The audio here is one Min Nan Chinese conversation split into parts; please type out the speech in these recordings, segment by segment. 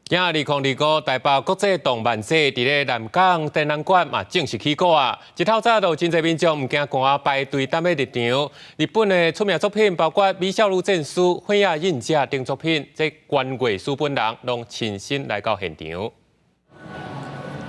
今仔2025台北國際動漫節佇咧南港展覽館嘛正式起鼓啊！一透早就有真濟民眾毋驚寒排隊等欲入場。日本的出名作品包括《美少女戰士》、《火影忍者》等作品，這原畫師本人攏親身來到現場。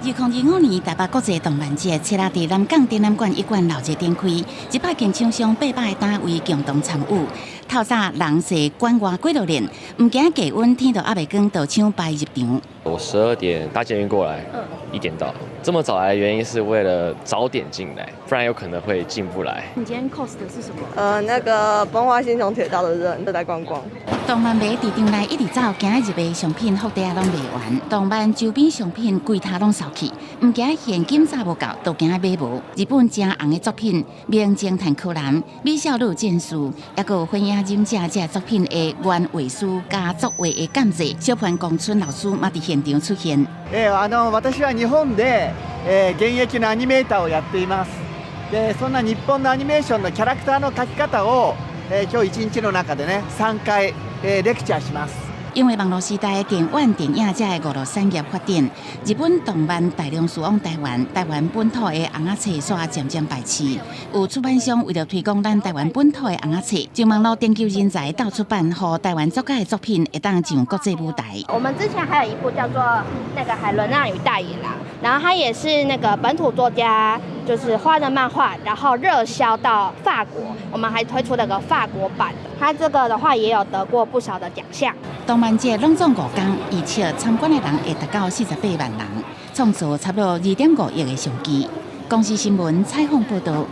2025年台北國際動漫節，七日佇南港展覽館一館鬧熱展開，100間廠商、800個單位共同參與。透早人濟館外過熱熱，毋驚低溫，天都猶未光，就搶排入場。我12點搭捷運過來，1點到。這麼早來的原因是為了早點進來，不然有可能會進不來。你今天 cos 的是什麼？那個崩壞星穹鐵道的刃，都來逛逛。動漫迷佇場內一直走，驚入的商品福袋攏賣完，動漫周邊商品規攤攏掃去，毋驚現金早無夠，都驚買無。日本誠紅的作品《名偵探柯南》、《美少女戰士》，抑閣有《火影忍者》這作品的原畫師加作畫的監製小潘公春老師嘛佇現場出現。あの私は日本で現役のアニメーターをやっています。で、そんな日本のアニメーションのキャラクターの描き方を、今日一日の中でね、3回レクチャーします。因為網路時代電玩電影這个娛樂產業發展，日本動漫大量輸往台灣，台灣本土的尪仔冊煞漸漸排斥。有出版商為著推廣咱台灣本土的尪仔冊，將網路研究人才鬥出版，予台灣作家的作品會當上國際舞台。我們之前還有一部叫做《那個海倫娜與大野狼》，然後它也是那個本土作家就是畫的漫畫，然後熱銷到法國，我們還推出了個法國版的。它這個的話也有得過不少的獎項。動漫節攏總5工，預測參觀的人會達到48萬人，創造差不多2.5億的商機。公視新聞採訪報導。